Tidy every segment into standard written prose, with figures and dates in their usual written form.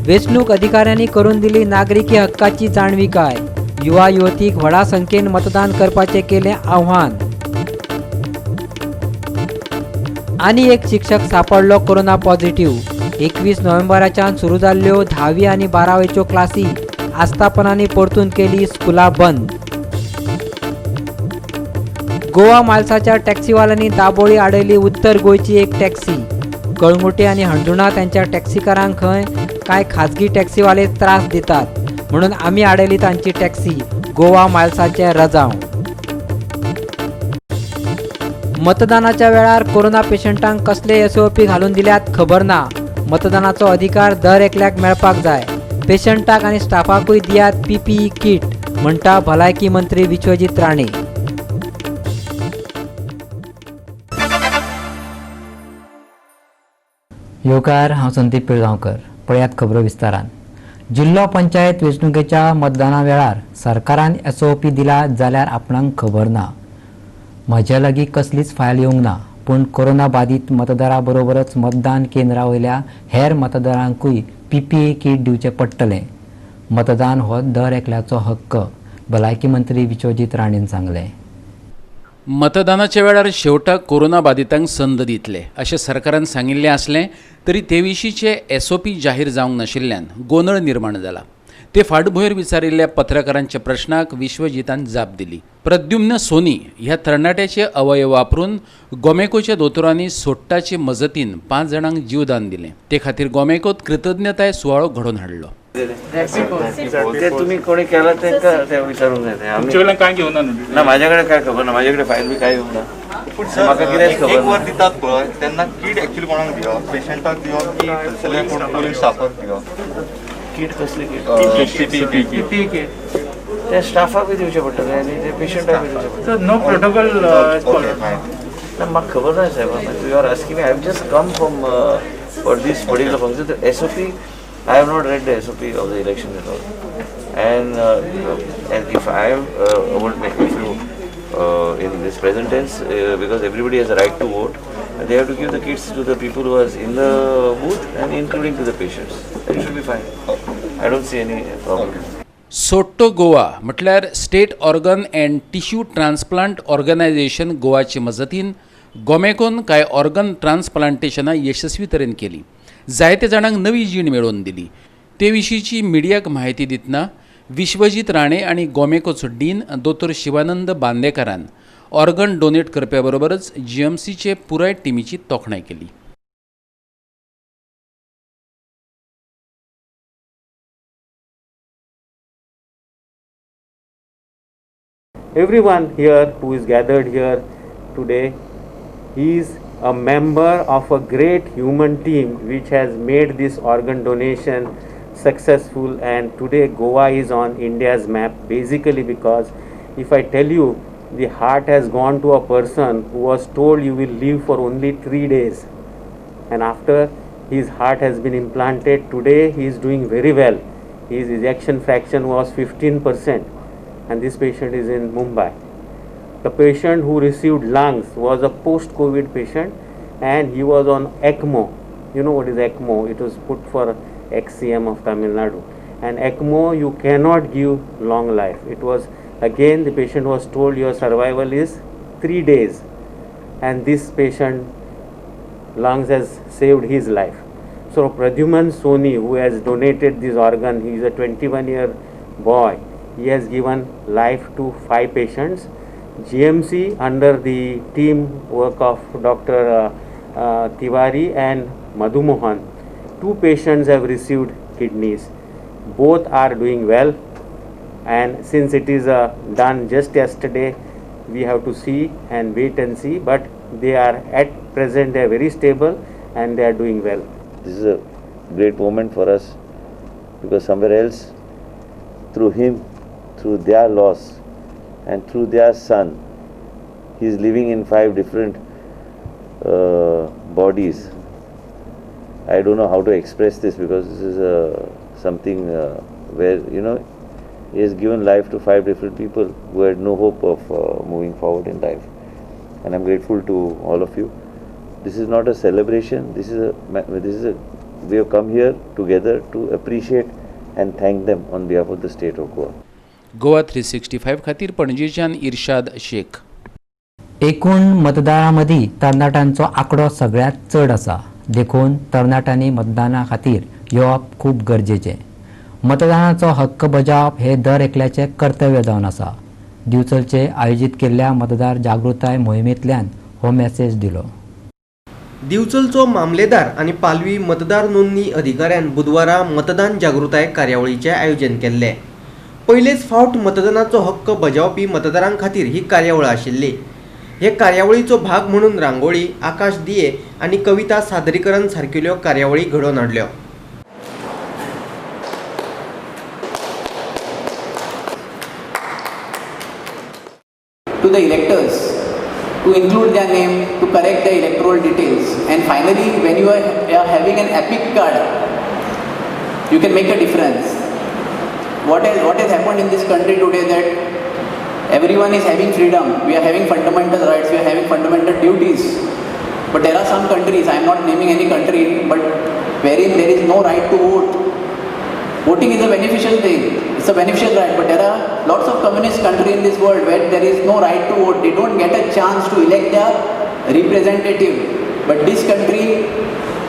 वेंचणूक अधिकाऱ्यांनी करून दिली नागरिकी हक्काची जाणविकाय. युवा युवतीक व्हडा संख्येन मतदान करपाचें केलें आव्हान. आनी एक शिक्षक सापडलो कोरोना पॉझिटिव्ह. 21 नोव्हेंबराच्यान सुरू जाल्ल्यो 10वी आनी 12वेच्यो क्लासी आस्थापनांनी परतून केली स्कुलां बंद. गोवा मायल्साच्या टॅक्सीवाल्यांनी दाबोळी आडयली उत्तर गोंयची एक टॅक्सी. कळंगुटे आनी हणजुणा त्यांच्या टॅक्सीकारांक खंय कांय खाजगी टॅक्सीवाले त्रास दितात म्हणून आमी आडयली तांची टॅक्सी. गोवा मायल्साचे रजांव. मतदानाच्या वेळार कोरोना पेशंटांक कसले एसओपी घालून दिल्यात खबर ना. मतदानाचो अधिकार दर एकल्याक मेळपाक जाय. पेशंटाक आनी स्टाफाकूय दियात पीपीई किट, म्हणटा भलायकी मंत्री विश्वजीत राणे. येवकार, हांव संदीप पिळगांवकर. पळयात खबरो विस्तारान. जिल्लो पंचायत वेंचणुकेच्या मतदाना वेळार सरकारान एसओपी दिला जाल्यार आपणाक खबर ना. म्हज्या लागीं कसलीच फायल येवंक ना, पूण कोरोना बादीत मतदारा बरोबरच मतदान केंद्रा वयल्या हेर मतदारांकूय पीपीई किट दिवचें पडटलें. मतदान हो दर एकल्याचो हक्क, भलायकी मंत्री विश्वजीत राणेन सांगलें. मतदानाच्या वेळार शेवटाक कोरोना बादितांक संद दितले अशें सरकारान सांगिल्लें आसलें तरी ते विशींचे एसओपी जाहीर जावंक नाशिल्ल्यान गोंदळ निर्माण जाला. ते फाटभुंयेर विचारिल्ल्या पत्रकारांच्या प्रश्नाक विश्वजितान जाप दिली. प्रद्युम्न सोनी ह्या तरणाट्याचे अवयव वापरून गोमेकोच्या दोतोरांनी सोट्टाचे मजतीन 5 जाणांक जीवदान दिलें. ते खातीर गोमेकोत कृतज्ञताय सुवाळो घडोवन हाडलो. ते तुम्ही कोणी केला ते विचारूंक जाय. तुमचे काय घेऊन ना, माझ्याकडे काय खबर ना, माझ्याकडे फायल बी काय येवंक ना, म्हाका कितेंच खबर एक वर दितात पळय तेन्ना किट एक्चुअली कोणाक दिवप, पेशंटाक दिवप की थंयसरल्या कोण पोलीस स्टाफाक दिवप? किट कसली किट? पीपीई किट त्या स्टाफाकूय दिवचें पडटलें आनी ते पेशंटाकूय दिवचें पडटलें. No protocol. ना, म्हाका खबर ना साहेब. You are asking me, I have just come from for this particular function. The SOP I have not read the SOP of the election at all, and if I would make if you in this present tense, because everybody has a right to vote, they have to give the kits to the people who are in the booth and including to the patients. It should be fine. I don't see any problem. SOTTO Goa म्हटल्यार state organ and tissue transplant organisation गोवाचे मजतीन गोमेकोन कांय organ ट्रान्सप्लांटेशनां यशस्वी तरेन केली. जायते जाणांक नवी जीण मेळोवन दिली. ते विशींची मिडियाक म्हायती दितना विश्वजीत राणे आनी गोमेकोचो डीन दोतोर शिवानंद बांदेकारान ऑर्गन डोनेट करप्या बरोबरच जीएमसीचे पुराय टिमीची तोखणाय केली. Everyone here who is gathered here today is a member of a great human team which has made this organ donation successful, and today Goa is on India's map, basically because if I tell you the heart has gone to a person who was told you will live for only 3 days, and after his heart has been implanted, today he is doing very well. His ejection fraction was 15%, and this patient is in Mumbai. The patient who received lungs was a post-COVID patient, and he was on ECMO. You know what is ECMO? It was put for XCM of Tamil Nadu. And ECMO, you cannot give long life. It was, again, the patient was told your survival is 3 days, and this patient lungs has saved his life. So Pradyuman Soni, who has donated this organ, he is a 21-year boy. He has given life to 5 patients. GMC, under the team work of Dr. Tiwari and Madhu Mohan, 2 patients have received kidneys. Both are doing well, and since it is done just yesterday, we have to see and wait and see, but they are at present, they are very stable and they are doing well. This is a great moment for us, because somewhere else, through him, through their loss and through their son, he is living in 5 different bodies. I don't know how to express this, because this is something where, you know, he has given life to 5 different people who had no hope of moving forward in life. And I'm grateful to all of you. This is not a celebration, this is a We have come here together to appreciate and thank them on behalf of the state of Goa. Goa 365 खातीर पणजेच्यान इर्शाद शेख. एकूण मतदारां मदीं तरणाट्यांचो आंकडो सगळ्यांत चड आसा, देखून तरणाट्यांनी मतदाना खातीर येवप खूब गरजेचें. मतदानाचो हक्क बजावप हें दर एकल्याचें कर्तव्य जावन आसा. दिवचलचे आयोजीत केल्ल्या मतदार जागृताय मोहिमेंतल्यान हो मॅसेज दिलो. दिवचलचो मामलेदार आनी पालवी मतदार नोंदणी अधिकाऱ्यान बुधवारा मतदान जागृताय कार्यावळीचें आयोजन केल्लें. पयलेच फावट मतदानाचो हक्क बजावपी मतदारां खातीर ही कार्यावळ आशिल्ली. हे कार्यावळीचो भाग म्हणून रांगोळी, आकाश दिये आनी कविता सादरीकरण सारकिल्ल्यो कार्यावळी घडोवन हाडल्यो. To the electors to include their name, to correct the electoral details, and finally when you are having an EPIC card, you can make a difference. What has happened in this country today that everyone is having freedom, we are having fundamental rights, we are having fundamental duties, but there are some countries, I am not naming any country, but wherein there is no right to vote. Voting is a beneficial thing, it's a beneficial right, but there are lots of communist countries in this world where there is no right to vote. They don't get a chance to elect their representative. But this country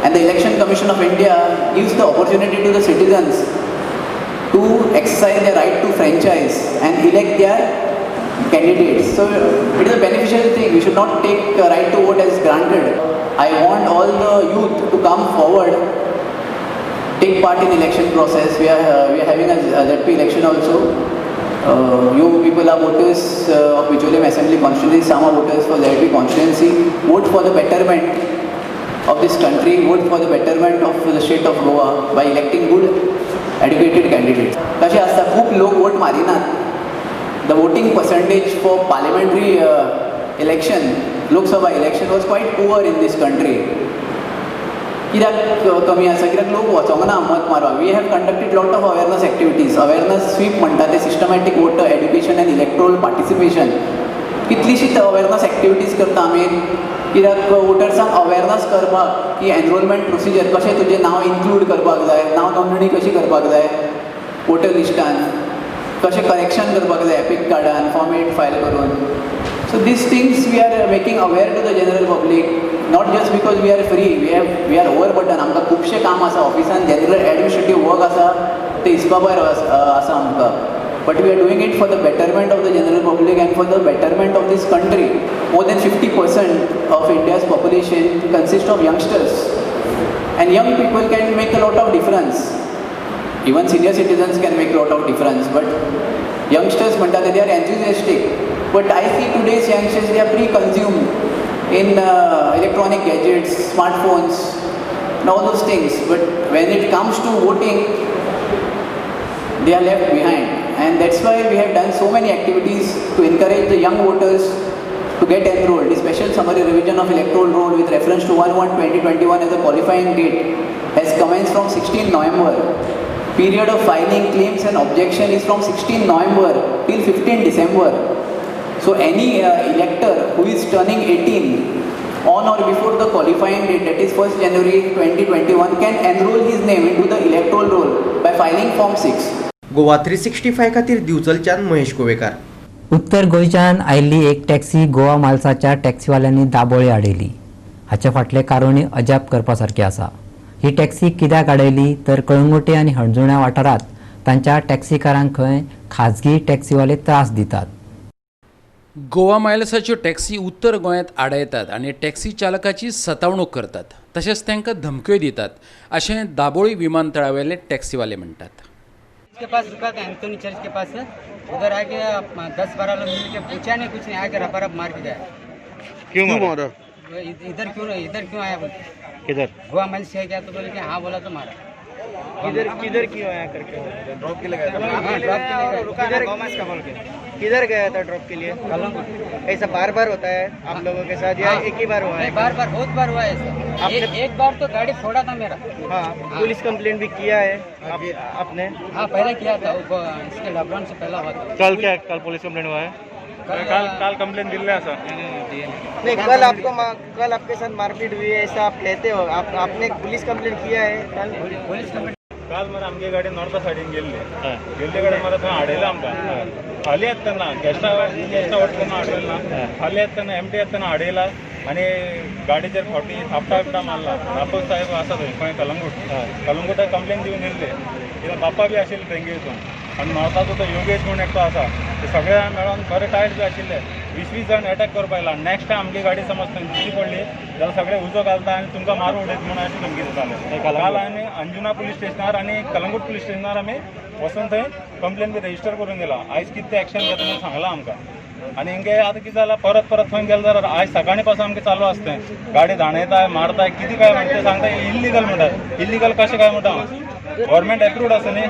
and the Election Commission of India gives the opportunity to the citizens to exercise their right to franchise and elect their candidates. So it is a beneficial thing. We should not take right to vote as granted. I want all the youth to come forward, take part in election process. We are having a ZP election also. You people are voters of Bicholim Assembly constituency, some are voters for ZP constituency. Vote for the betterment of this country, vote for the betterment of the state of Goa by electing good educated candidates. कशें आसता, खूब लोक vote मारिनात. The voting percentage for parliamentary election, Lok Sabha election was quite poor in this country. कित्याक कमी आसा? कित्याक लोक वचोंक ना मत मारपाक. We have conducted lot of awareness activities. Awareness sweep म्हणटा ते systematic voter education and electoral participation. कितलीशीच अवेरनस एक्टिविटीज करता आमी, कित्याक वोटर्सांक अवेरनस करपाक की एनरोलमेंट प्रोसिजर कशें, तुजें नांव इन्क्लूड करपाक जाय, नांव नोंदणी कशी करपाक जाय वोटर लिस्टान, कशें करेक्शन करपाक जाय एपीक कार्डान फॉर्म 8 फायल करून. So these things we are making aware to the general public, not just because we are free, we are overburden. आमकां खुबशें काम आसा ऑफिसान, जनरल एडमिनिस्ट्रेटीव वर्क आसा, ते हिसपा भायर आसा आमकां. But we are doing it for the betterment of the general public and for the betterment of this country. More than 50% of India's population consist of youngsters, and young people can make a lot of difference. Even senior citizens can make lot of difference, but youngsters म्हणटा ते they are enthusiastic. But I see today's youngsters, they are pre-consumed in electronic gadgets, smartphones and all those things. But when it comes to voting, they are left behind. And that's why we have done so many activities to encourage the young voters to get enrolled. The special summary revision of electoral roll with reference to 1/1/2021 as a qualifying date has commenced from 16 November. Period of filing claims and objection is from 16 November till 15 December. So any elector who is turning 18 on or before the qualifying date, that is 1st January 2021, can enroll his name into the electoral roll by filing Form 6. Goa 365 खातीर दिवचलच्यान महेश गोवेकार. उत्तर गोंयच्यान आयिल्ली एक taxi Goa मालसाच्या टॅक्सीवाल्यांनी Dabolim आडयली. हाचे फाटलें कारणूय अजाप करपा सारकें आसा. ही टॅक्सी कित्याक आडयली तर कळंगुटे आनी हणजुण्या वाठारांत तांच्या टॅक्सीकारांक खंय खाजगी टॅक्सीवाले त्रास दितात. गोवा मायल्साच्यो टॅक्सी उत्तर गोंयांत आडायतात आनी टॅक्सी चालकाची सतावणूक करतात, तशेंच तांकां धमक्यो दितात अशें दाबोळी विमानतळावेले टॅक्सीवाले म्हणटात. के पास रुका था, एंथोनी चर्च के पास, उधर आके 10-12 लोग मिल के पूछा नहीं कुछ नहीं, आके रपा रप मार के गया. क्यों मारा? इधर क्यों आया बोलते, किधर? गोवा माइल्स है क्या, तो बोले कि हाँ बोला तो मारा. किधर किधर क्यों आया करके? ड्रॉप के लिए गया था। ड्रॉप के लिए। किधर गया था ड्रॉप के लिए? ऐसा बार बार होता है आप लोगों के साथ या एक ही बार हुआ है? बार बार, बहुत बार हुआ है ऐसा। एक बार तो गाड़ी फोड़ा था मेरा। हाँ, पुलिस कंप्लेंट भी किया है आपने? हाँ, पहले किया था, इसके लॉकडाउन से पहला हुआ था। कल क्या, कल पुलिस कंप्लेंट हुआ है? काल काल कंप्लेन दिल्ले आसा. नहीं, कल आपको कल आपके साथ मारपीट हुई है ऐसा आप कहते हो, आपने पुलिस कंप्लेंट किया है कल? पुलिस कंप्लेंट काल मरे आमगे गाडी नॉर्था सायडीन गेल्ली, गेल्ले कडेन मरे थंय हाडयला आमकां. खाली येतना गेस्टा गेस्टा वतना हाडयला ना, खाली येतना एमटी येतना हाडयला आनी गाडीचेर फावटी थापटा बिपटा मारला. रापोस साहेब आसा थंय खंय कलंगूट, कलंगूटाक कंप्लेन दिवन येयल्ले कित्याक बाप्पा बी आशिल्ले तेंगे हितून. आनी नॉर्थाचो तो योगेश म्हूण एकटो आसा, ते सगळे जाण मेळोन बरे टायट बी आशिल्ले, 20-20 जाण एटॅक करपा आयला. नेक्स्ट टायम आमची गाडी समज थंय दिश्टी पडली जाल्यार सगळे उजो घालता आनी तुमकां मारून उडयत म्हणून अशें धमकी दिताले. काल आमी अंजुना पुलीस स्टेशनार आनी कलंगूट पुलीस स्टेशनार आमी वचून थंय कंप्लेन बी रजिस्टर करून दिला. आयज कितें तें एक्शन घेता म्हणून सांगलां आमकां. आनी हेंगे आतां कितें जालां, परत परत थंय गेले जाल्यार आयज सकाळीं पासून आमकां चालू आसता तें, गाडी धाणयता मारता कितें काय म्हणटा ते सांगता इल्लिगल म्हणटा. इल्लिगल कशें काय म्हणटा? गव्हर्मेंट एप्रूव्ड आसा न्ही,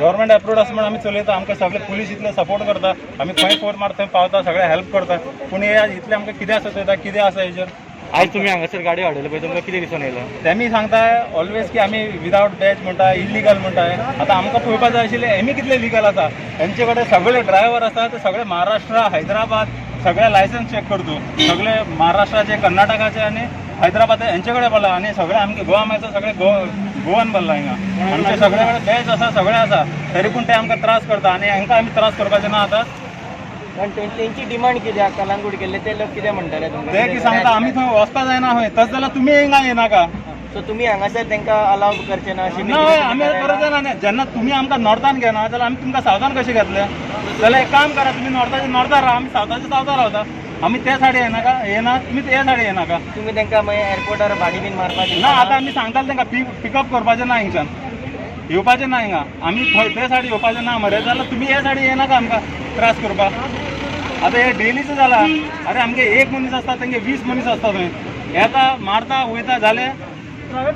गव्हर्मेंट एप्रूव्ड आसा म्हणून आमी चलयता. आमकां सगळे पुलीस इतले सपोर्ट करता, आमी खंय फोन मारता थंय पावता, सगळे हेल्प करता. पूण हे इतले आमकां कितें आसा चोयता कितें आसा हेजेर. आयज तुमी हांगासर गाडी हाडयले पळय, तुमकां कितें दिसून येयलां? तेमी सांगता ऑलवेज की आमी विदावट बॅच म्हणटा, इल्लिगल म्हणटा. आतां आमकां पळोवपा जाय आशिल्लें हेमी कितले लिगल आसा. हेंचे कडेन सगळे ड्रायव्हर आसा ते सगळे महाराष्ट्र, हैदराबाद सगळे लायसन्स चॅक करतो, सगळे महाराष्ट्राचे, कर्नाटकाचे आनी हैदराबाद हेंचे कडेन पडला. आनी सगळे आमगे गोवा मायचो सगळे गोवन भरला हिंगा. आमचे सगळे कडेन बॅच आसा, सगळे आसा, तरी पूण ते आमकां त्रास करता आनी हांकां आमी त्रास करपाचे ना. आतां पण तेंची डिमांड कितें कलंगूट गेल्ले ते लोक कितें म्हणटाले तुमकां? ते की सांगता आमी थंय वचपा जायना खंय, तशें जाल्यार तुमी हिंगा येनाका. सो तुमी हांगासर तांकां अलाव करचे ना अशें? ना, आमी करत जायना. जेन्ना तुमी आमकां नॉर्थान घेना जाल्यार आमी तुमकां सावथान कशें घेतले? जाल्यार एक काम करा, तुमी नॉर्थाचे नॉर्थार राहा, आमी सावथाचे सावथार रावता. आमी ते सायडी येनाका, येना तुमी ते सायडी येनाका. तुमी तांकां मागीर एअरपोर्टार भाडी बीन मारपाक ना? आतां आमी सांगताले तांकां पिकअप करपाचें ना, हिंगच्यान येवपाचें ना हिंगा, आमी थंय ते सायडी येवपाचें ना मरे, जाल्यार तुमी हे सायडी येनाका आमकां त्रास करपाक. आतां हे डेलीचें जालां. अरे आमगे एक मनीस आसता तेंगे 20 मनीस आसता थंय, येता मारता वयता जालें.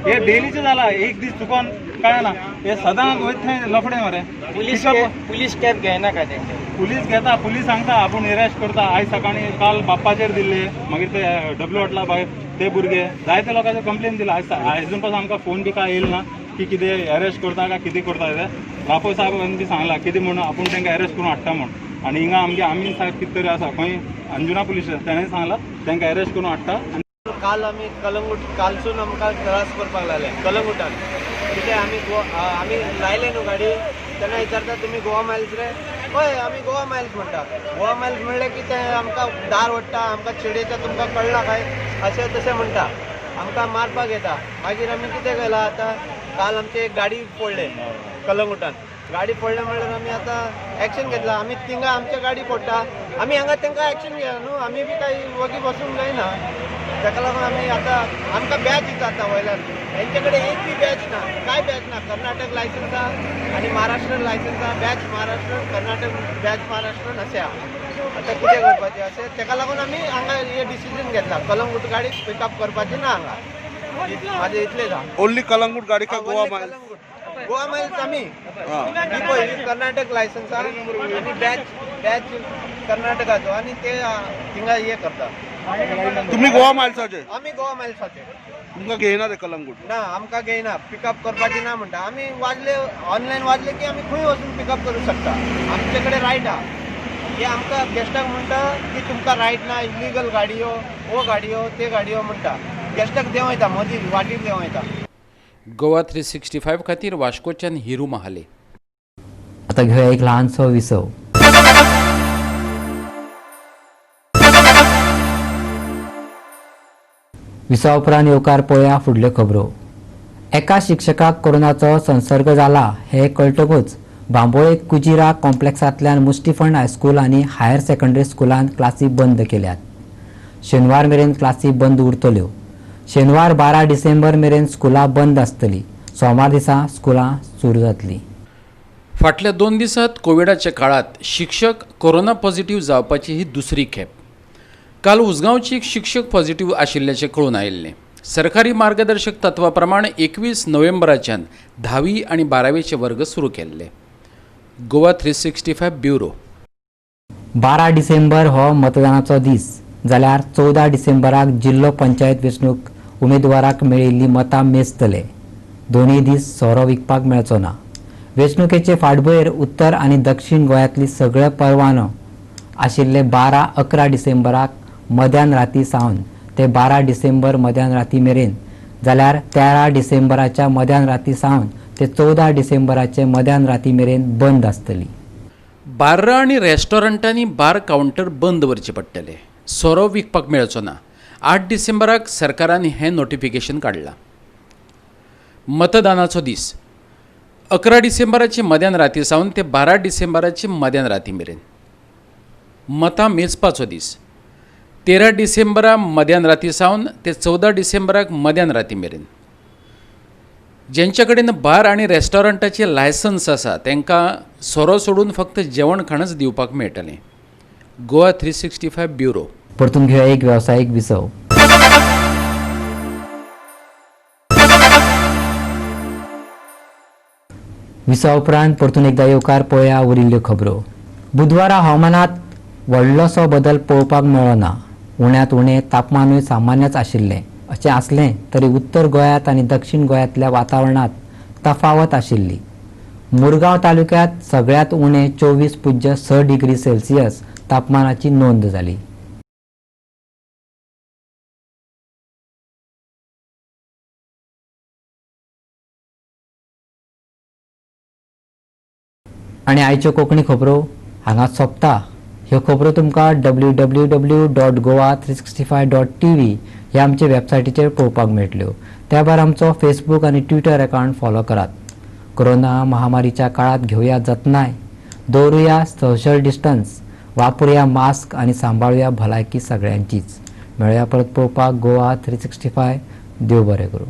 हे डेलीचें जालां, एक दीस चुकोन काय ना, हे सदांच वयता थंय लफडे मरे. पुलीस पुलीस कॅब घेयनाका तेंचे? पुलीस घेता, पुलीस सांगता आपूण अरेस्ट करता. आयज सकाळीं काल बाप्पाचेर दिल्ले, मागीर ते डब्ल्यू हॉटला भायर ते भुरगे जायते लोकांचेर कंप्लेन दिला. आयज आयजून पासून आमकां फोन बी काय येयल ना की कितें अरेस्ट करता काय कितें करता ते. रापोय साहेबान बी सांगलां कितें म्हणून आपूण तांकां अरेस्ट करून हाडटा म्हूण. आनी हिंगा आमगे आमीन साहेब कितें तरी आसा खंय अंजुना पुलीस तेणें सांगलां तांकां अरेस्ट करून हाडटा. काल आमी कलंगूट कालसून आमकां त्रास करपाक लागले कलंगूटान. कितें आमी आमी लायले न्हू गाडी, तेन्ना विचारता तुमी गोवा मायल्स रे? हय आमी गोवा मायल्स म्हणटा. गोवा मायल्स म्हणलें की ते आमकां दार ओडटा, आमकां चिडयता, तुमकां कळना काय अशें तशें म्हणटा, आमकां मारपाक येता. मागीर आमी कितें केलां आतां, काल आमची एक गाडी फोडले कलंगूटान. गाडी फोडले म्हणल्यार आमी आतां एक्शन घेतला. आमी थिंगा आमच्या गाडी फोडटा, आमी हांगा तांकां एक्शन घेना न्हू, आमी बी कांय वगी बसूंक जायना. ताका लागून आमी आतां आमकां बॅच दिता आतां वयल्यान, हेंचे कडेन एक बी बॅच ना, कांय बॅच ना. कर्नाटक लायसन्स आसा आनी महाराष्ट्र लायसन्स आसा, बॅच महाराष्ट्र कर्नाटक बॅच महाराष्ट्र अशें आसा. आतां कितें करपाचें अशें, ताका लागून आमी हांगा हे डिसिजन घेतला, कलंगूट गाडी पिकअप करपाची ना हांगा. म्हाजें इतलेंच आसा. ओन्ली कलंगूट गाडी का गोवा मायल्स? गोवा मायल्स आमी ही पळय ही कर्नाटक लायसन्स आसा आनी बॅच बॅच कर्नाटकाचो आनी ते थिंगा हे करता. तुम्ही गोवा मायल्साचे? आमी गोवा मायल्साचे. तुमकां घेयना ते कलंगूट? ना आमकां घेयना, पिकअप करपाची ना म्हणटा. आमी वाजले ऑनलायन वाजले की आमी खंय वचून पिकअप करूं शकता, आमचे कडेन रायट आहा. हे आमकां गेस्टाक म्हणटा की तुमकां रायट ना, इलिगल गाडयो, हो गाडयो ते गाडयो म्हणटा. गेस्टाक देंवयता, मदीं वाटेर देंवयता. गोवा 365 खातीर वास्कोच्यान हिरू महाले. आतां घेवया एक ल्हानसो विसव. विसवा उपरांत येवकार पळोवया फुडल्यो खबरो. एका शिक्षकाक कोरोनाचो संसर्ग जाला हें कळटकूच बांबोळे कुजिरा कॉम्प्लेक्सांतल्यान मुस्तीफंड हायस्कूल आनी हायर सेकंडरी स्कुलांत क्लासी बंद केल्यात. शेनवार मेरेन क्लासी बंद उरतल्यो. शेनवार 12 डिसेंबर मेरेन स्कुलां बंद आसतली. सोमार दिसा स्कुलां सुरू जातली. फाटल्या 2 दिसांत कोविडाच्या काळांत शिक्षक कोरोना पॉझिटिव्ह जावपाची ही दुसरी खेप. काल उसगांवची एक शिक्षक पॉझिटिव्ह आशिल्ल्याचें कळून आयिल्लें. सरकारी मार्गदर्शक तत्वा प्रमाण 21 नोव्हेंबराच्यान 10वी आनी 12वीचे वर्ग सुरू केल्ले. गोवा 365 ब्युरो. 12 डिसेंबर हो मतदानाचो दीस जाल्यार 14 डिसेंबराक जिल्लो पंचायत वेंचणूक उमेदवाराक मेळिल्ली मतां मेजतले. दोनूय दीस सोरो विकपाक मेळचो ना. वेंचणुकेचे फाटभुंयेर उत्तर आनी दक्षिण गोंयांतली सगळे परवानो आशिल्ले 12-11 डिसेंबराक मध्यान राती सावन ते 12 डिसेंबर मध्यान राती मेरेन जाल्यार 13 डिसेंबराच्या मध्यान राती सावन ते 14 डिसेंबराचे मध्यान राती मेरेन बंद आसतली. बार्रां आनी रेस्टॉरंटांनी बार कावंटर बंद दवरचे पडटले. सोरो विकपाक मेळचो ना. 8 डिसेंबराक सरकारान हें नोटिफिकेशन काडलां. मतदानाचो दीस 11 डिसेंबराचे मध्यान राती सावन ते 12 डिसेंबराचे मध्यान राती मेरेन. मतां मेजपाचो दीस 13 डिसेंबरा मध्यान राती सावन ते 14 डिसेंबराक मध्यान राती मेरेन. जेंच्या कडेन बार आनी रेस्टॉरंटाचें लायसन्स आसा तांकां सोरो सोडून फक्त जेवण खाणच दिवपाक मेळटलें. गोवा 365 ब्युरो. परतून घेवया एक वेवसायीक विसव. विसवा उपरांत परतून एकदा येवकार पळया उरिल्ल्यो खबरो. बुधवारा हवामानात व्हडलोसो बदल पळोवपाक मेळ्ळो ना. उण्यांत उणें तापमानूय सामान्यच आशिल्लें. अशें आसलें तरी उत्तर गोंयांत आनी दक्षिण गोंयांतल्या वातावरणांत तफावत आशिल्ली. मुरगांव तालुक्यांत सगळ्यांत उणें 24.6 डिग्री सेल्सियस तापमानाची नोंद जाली. आनी आयच्यो कोंकणी खबरो हांगा सोंपता. ह्यो खबरो तुमकां www.goa365.tv ह्या आमचे वेबसायटीचेर पळोवपाक मेळटल्यो. त्या भायर आमचो फेसबूक आनी ट्विटर अकावंट फॉलो करात. कोरोना महामारीच्या काळांत घेवया जतनाय, दवरुया सोशल डिस्टन्स, वापरुया मास्क आनी सांबाळुया भलायकी सगळ्यांचीच. मेळया परत पळोवपाक गोवा 365. देव बरें करूं.